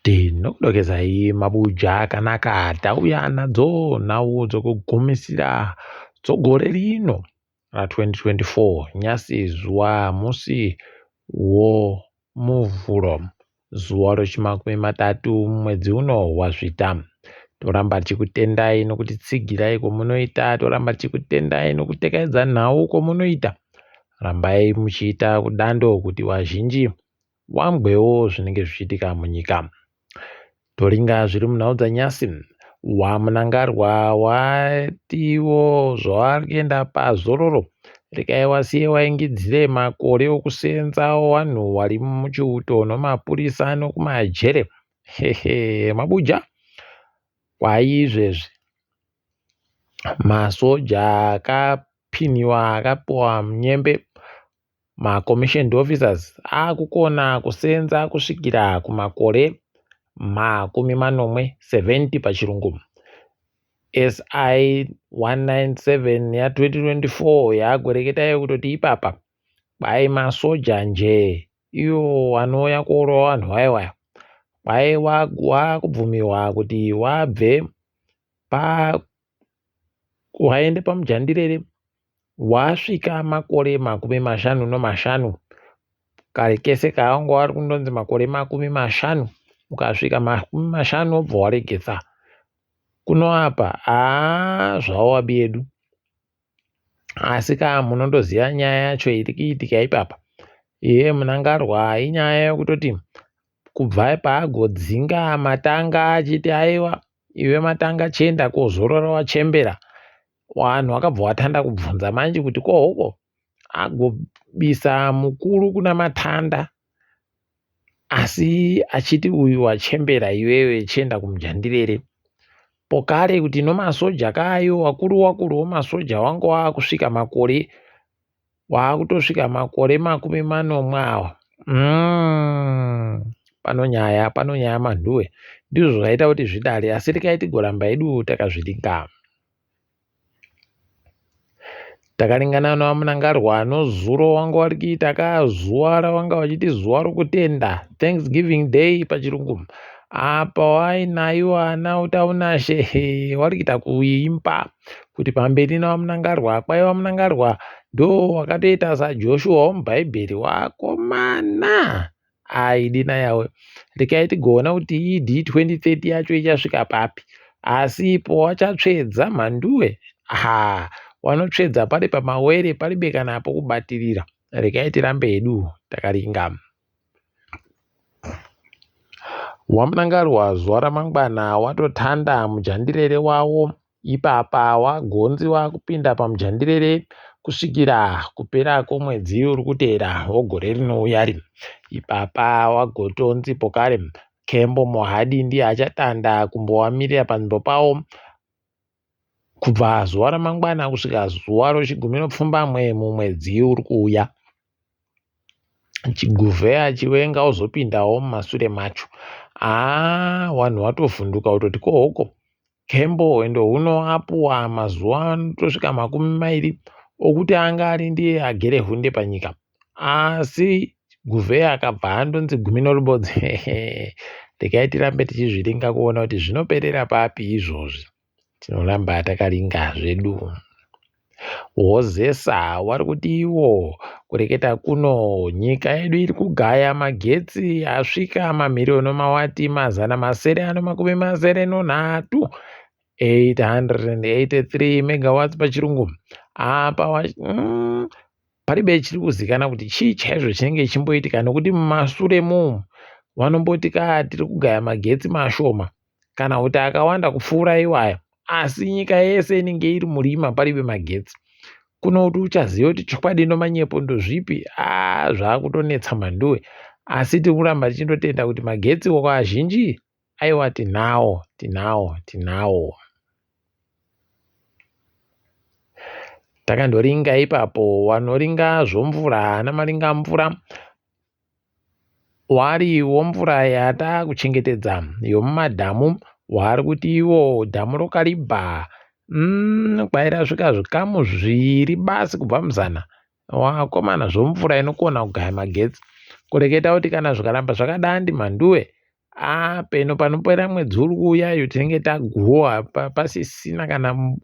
Tinokudokezai mabuja akanaka tauya nadzo nhau dzokugumisira dzogore rino ra 2024 nyasi zuva musi woMuvhuro zuva rechimakumi matatu mumwedzi uno waZvita. Toramba tichikutendai nokutitsigirai kwamunoita, toramba tichikutendai nokutekaidza nhau kwamunoita. Rambai muchiita kudando kuti vazhinji wangwewo zvinenge zvichiitika munyika. Toringa zviri munhau dzanyasi. WaMnangarwa watiwo zvavari kuenda pazororo rekai wasiye waingidzire makore okusenza wanhu wari muchiuto nomapurisa nokumajere. Hehe mabuja kwaizvezvi masoja akapiniwa akapiwa munyembe Macommissioned officers akukona kusenza kusvikira kumakore 70, 70 pachirungu. SI 197 ya2024 yagoreketayo kutoti ipapa kwai masoja njee iwo anouya kuorova vanhu vaya vaya kwai wakubvumirwa kuti wabve pa waende pamujandirere wasvika makore 55. Kare kese kaanga wari kundonzi makore 50 ukasvika 50 wobva waregesa. Kuno apa haa zvawabi yedu. Asi ka munondoziva nyaya yacho iri kuitika ipapa. Iye Mnangarwa inyaya yekutoti kubva paagodzinga matanga achiti aiwa iwe matanga chienda kozorora wachembera. Vanhu vakabva vatanda kubvunza manje kuti ko hoko agobisa mukuru kuna matanda asi achiti uyu wachembera iwewe chienda kumujandirere. Pokare kuti nomasoja kaayo wakuru wakuru womasoja wanga wakusvika makore waakutosvika makore 70 awa. Pano nyaya pano nyaya manhuwe ndizvo zvaita kuti zvidare asi rekai tigoramba hedu takazviringa. Takaringana naVaMnangarwa nozuro wanga wari kuita ka zuva ravanga vachiti zuva rokutenda Thanksgiving Day pachirungu apa wainayo ana Utaunashe wari kuita kuimba kuti pamberi naVaMnangarwa kwai VaMnangarwa ndo wakatoita saJoshua womubhaibheri wakomana Aidina yawe rekai tigoona kuti ED 2030 yacho ichasvika papi asi ipo wachatsvedza mhanduwe ha wanotsvedza pari pamawere paribe kana pokubatirira rekai tirambe hedu takaringa. WaMnangarwa zuva ramangwana watotanda mujandirere wawo Ipapa wagonzi wakupinda pamujandirere kusvikira kupera kwomwedzi uri kuteera wogore rinouya ri. Ipapa wagotonzi pokare Kembo Mohadi ndiye achatanda kumbowamirira panzvimbo pawo kubva zuva ramangwana kusvika zuva rochigumi nopfumbamwe mumwedzi uri kuuya. Chiguvheya Chiwenga ozopindawo mumasure macho. Haa wanhu watovhunduka kutoti ko hoko Kembo hwendo huno apuwa mazuva anotosvika 20 okuti anga ari ndiye agere hunde panyika. Asi Guvheya akabva andonzi gumi norubodzi. Regai tirambe tichizviringa kuona kuti zvinoperera papi izvozvi. Tinoramba takaringa zvedu. Wozesa wari kuti iwo kureketa kuno nyika yedu iri kugaya magetsi asvika mamiriyoni mawati 663 883 megawatts pachirungu apa paribe chiri kuzikana kuti chii chaizvo chinenge chichimboitika nokuti mumasure mumu vanomboti ka tiri kugaya magetsi mashoma kana kuti akawanda kupfuura iwaya asi nyika yese inenge iri murima paribe magetsi kuno kuti uchaziva kuti chokwadi nomanyepo ndozvipi a zvaakutonetsa mhanduwe asi tiri kuramba tichindotenda kuti magetsi woko azhinji aiwa tinawo tinawo tinawo takandoringa ipapo wanoringa zvomvura ana maringa mvura Wari womvura yatakuchengetedza yomumadhamu waari kuti iwo dhamu roKariba kwai rasvika zvikamu zviri basi kubva muzana wakomana zvomvura inokona kugaya magetsi kureketa kuti kana zvikaramba zvakadandi mhanduwe. Aa peno panopera mwedzi uri kuuya iyo tinenge taguwa pasisina kana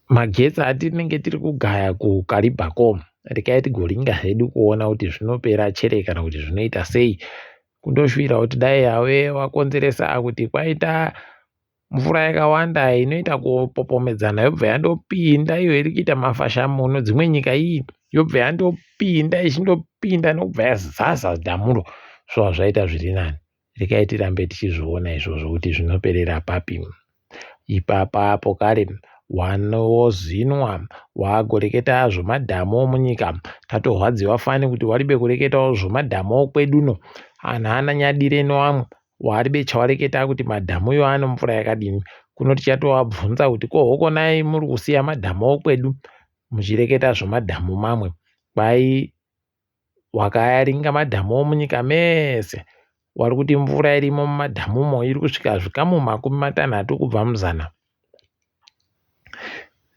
magetsi atinenge tiri kugaya kuKariba ko. Rekai tigoringa hedu kuona kuti zvinopera chere kana kuti zvinoita sei. Kundoshuwira kuti dai ave wakonzeresa kuti kwaita mvura yakawanda inoita kupopomedzana yobva yandopinda iyo iri kuita mafashamu dzimwe nyika iyi yobva yandopinda ichindopinda nokubva yazaza dhamuro zviva zvaita zviri nani. Regai tirambe tichizviona izvozvo kuti zvinoperera papi. Ipapa apo kare wanozinwa wagoreketa zvomadhamu omunyika tatorwadziwa fani kuti waribe kureketawo zvomadhamu okweduno anhu ana nyadire noamwe waribe chawareketa kuti madhamu iwo ano mvura yakadini kuno tichatovabvunza kuti ko hokonai muri kusiya madhamu okwedu muchireketa zvomadhamu mamwe kwai Wakayaringa madhamu omunyika mese wari kuti mvura irimo mumadhamumo iri kusvika zvikamu 60 kubva muzana.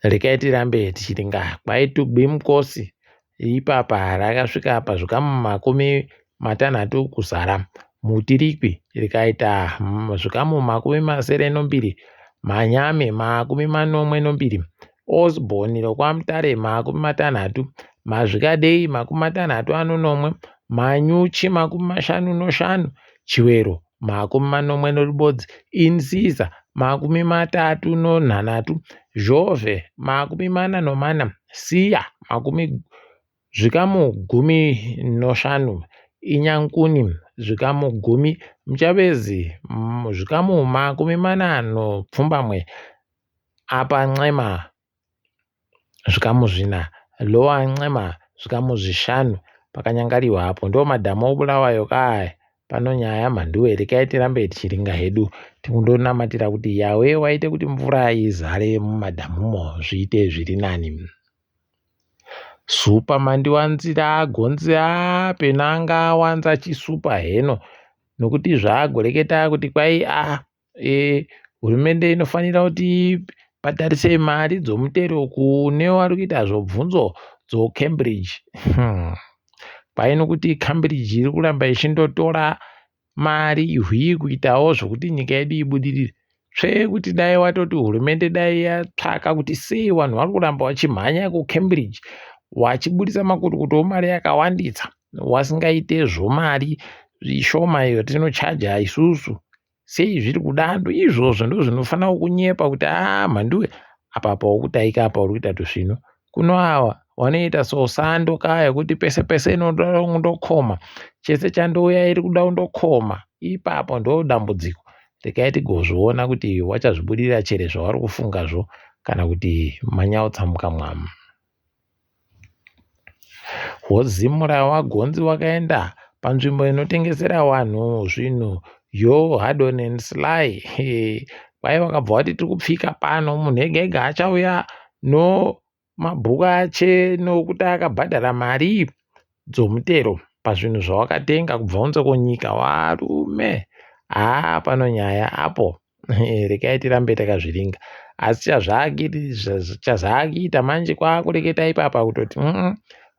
Rekai tirambe tichiringa kwaitugwi mukosi ipapa rakasvika pazvikamu 60 kuzara. Mutirikwi rikaita zvikamu 72, Manyame 72, Osborne rokwaMutare 60, Mazvikadei 67, Manyuchi 55, Chiwero 76, Insiza 33, Zhove 44, Siya makumi zvikamu 15, Inyankuni zvikamu 10, Muchavezi zvikamu 48, Apa Ncema zvikamu zvina, Lower Ncema zvikamu zvishanu. Pakanyangariwa apo ndo madhamu oBulawayo ka aya. Pano nyaya mhanduwe rekai tirambe tichiringa hedu tikundonamatira kuti Yahweh waite kuti mvura izare mumadhamumo zviite zviri nani. Supa mandiwanzira agonzi peno anga awanza chisupa heno nokuti zvaagoreketa kuti kwai a e, hurumende inofanira kuti ibhadharise mari dzomutero kune vari kuita zvobvunzo dzoCambridge. Kwai nokuti Cambridge iri kuramba ichindotora mari hwii kuitawo zvokuti nyika yedu ibudirire. Tsvee kuti dai watoti hurumende dai yatsvaka kuti sei vanhu vari kuramba vachimhanya kuCambridge vachibudisa makurukuto omari yakawandisa wasingaite zvomari zvishoma iyo tinochaja isusu sei zviri kudando izvozvo ndozvinofanira kunyepa kuti aa mhanduwe apa paukutaika apa uri kuita tusvinu kuno awa wanoita sosando kaya kuti pese pese inoda kundokoma chese chandouya iri kuda kundokoma ipapo ndo dambudziko regai tigozviona kuti wachazvibudirira chere zvavari kufungazvo kana kuti manyautsa mukamwamu Wozimura wagonzi wakaenda panzvimbo inotengesera vanhu zvinhu yo Hardon and Sly kwai vakabva vati tiri kupfika pano munhu ega ega achauya nomabhuku ache nokuti akabhadhara mari dzomutero pazvinhu zvawakatenga kubva kunze kwenyika varume haa pano nyaya apo regai tirambe takazviringa asi chazvaakuita manje kwakureketa ipapa kutoti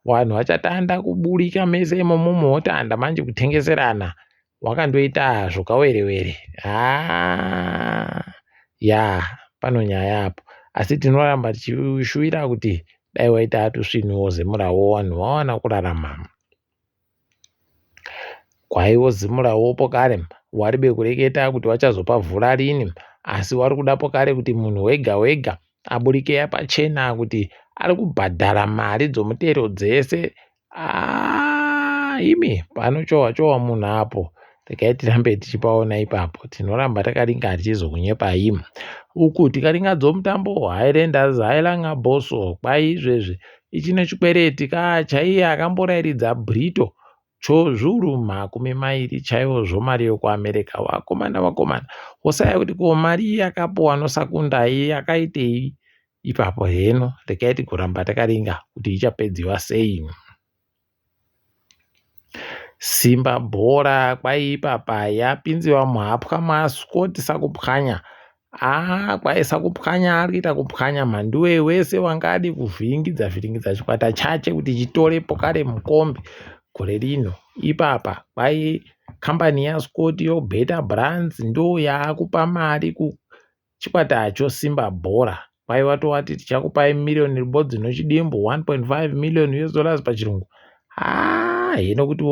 vanhu vachatanda kuburika mese imomo motanda manje kutengeserana wakandoita zvokawerewere haa ya pano nyaya apo asi tinoramba tichishuwira kuti dai waita atusvinuwo zemurawo vanhu vawana kurarama Kwaiwo Zimura wo pokare waribe kureketa kuti wachazopavhura rini asi wari kuda pokare kuti munhu wega wega aburike pachena kuti ari kubhadhara mari dzomutero dzese aa imi panochowa chowa munhu apo regai tirambe tichipaona ipapo tinoramba takaringa hatichizokunyepai uku tikaringa dzomutambo Highlanders hailanga boso kwai izvezvi ichine chikwereti ka chaiye akamborairidza Brito chozviuru 20 chaiwo zvomari yokuAmerica. Vakomana vakomana wosaya kuti ko mari yakapuwa noSakunda yakaitei ipapo heno regai tigoramba takaringa kuti ichapedziwa sei. Simba bhora kwaiipapa yapinziwa muhapwa maScott Sakupwanya. Haa kwai Sakupwanya ari kuita kupwanya mhanduwe wese wanga adi kuvhiringidza vhiringidza chikwata chache kuti chitore pokare mukombe gore rino. Ipapa kwai Kambani yaScott yoBetter Brands ndo yaakupa mari kuchikwata choSimba Bhora. Kwaiva tovati tichakupai miriyoni ribodzi nochidimbu, 1.5 million US dollars pachirungu. Haa, hino kuti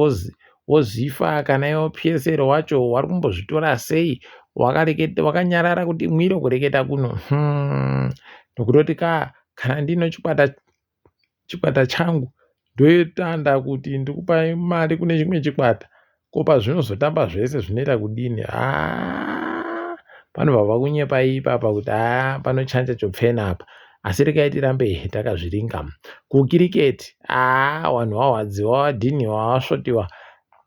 wozifa kana iwo PSL wacho wari kumbozvitora sei, wakanyarara kuti mwiro kureketa kuno. Nokutoti ka kana ndino chikwata changu ndoitanda kuti ndikupai mari kune chimwe chikwata, ko pazvinozotamba zvese zvinoita kudini? Haa, panobva pakunyepa ipapa kuti haa, panochanja chopfena apa. Asi regai tirambe takazviringa. Kukiriketi, haa, vanhu vahwadziwa, vadhinhiwa, vasvotiwa.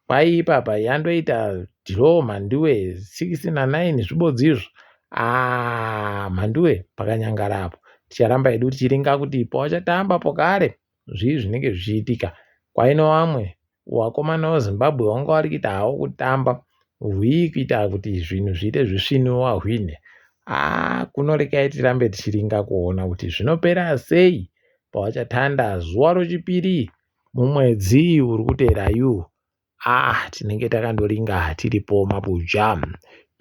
Kwai ipapa yandoita draw mhanduwe 6 na9 zvibodzi izvo. Haa, mhanduwe pakanyangara apo. Ticharamba hedu tichiringa kuti pavachatamba pokare zvii zvinenge zvichiitika. Kwaino vamwe vakomana veZimbabwe vanga vari kuita havo kutamba hwii kuita kuti zvinhu zviite zvisvinu vahwine. Haa, kunorekai tirambe tichiringa kuona kuti zvinopera sei pavachatanda zuva rochipiri mumwedzi uri kuteera yu. Ah, tinenge takandoringa tiripo mabuja.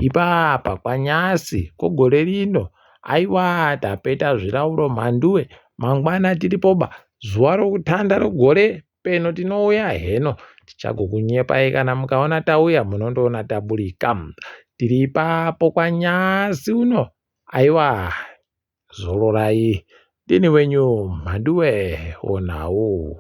Ipapa kwanyasi kogore rino, aiwa, tapeta zvirauro mhanduwe. Mangwana tiripoba zuva rokutanda rogore peno tinouya heno tichagokunyepai. Kana mukaona tauya, munondoona taburika tiri ipapo kwanyasi uno. Aiwa, zororai, ndini wenyu Mhanduwe onhau.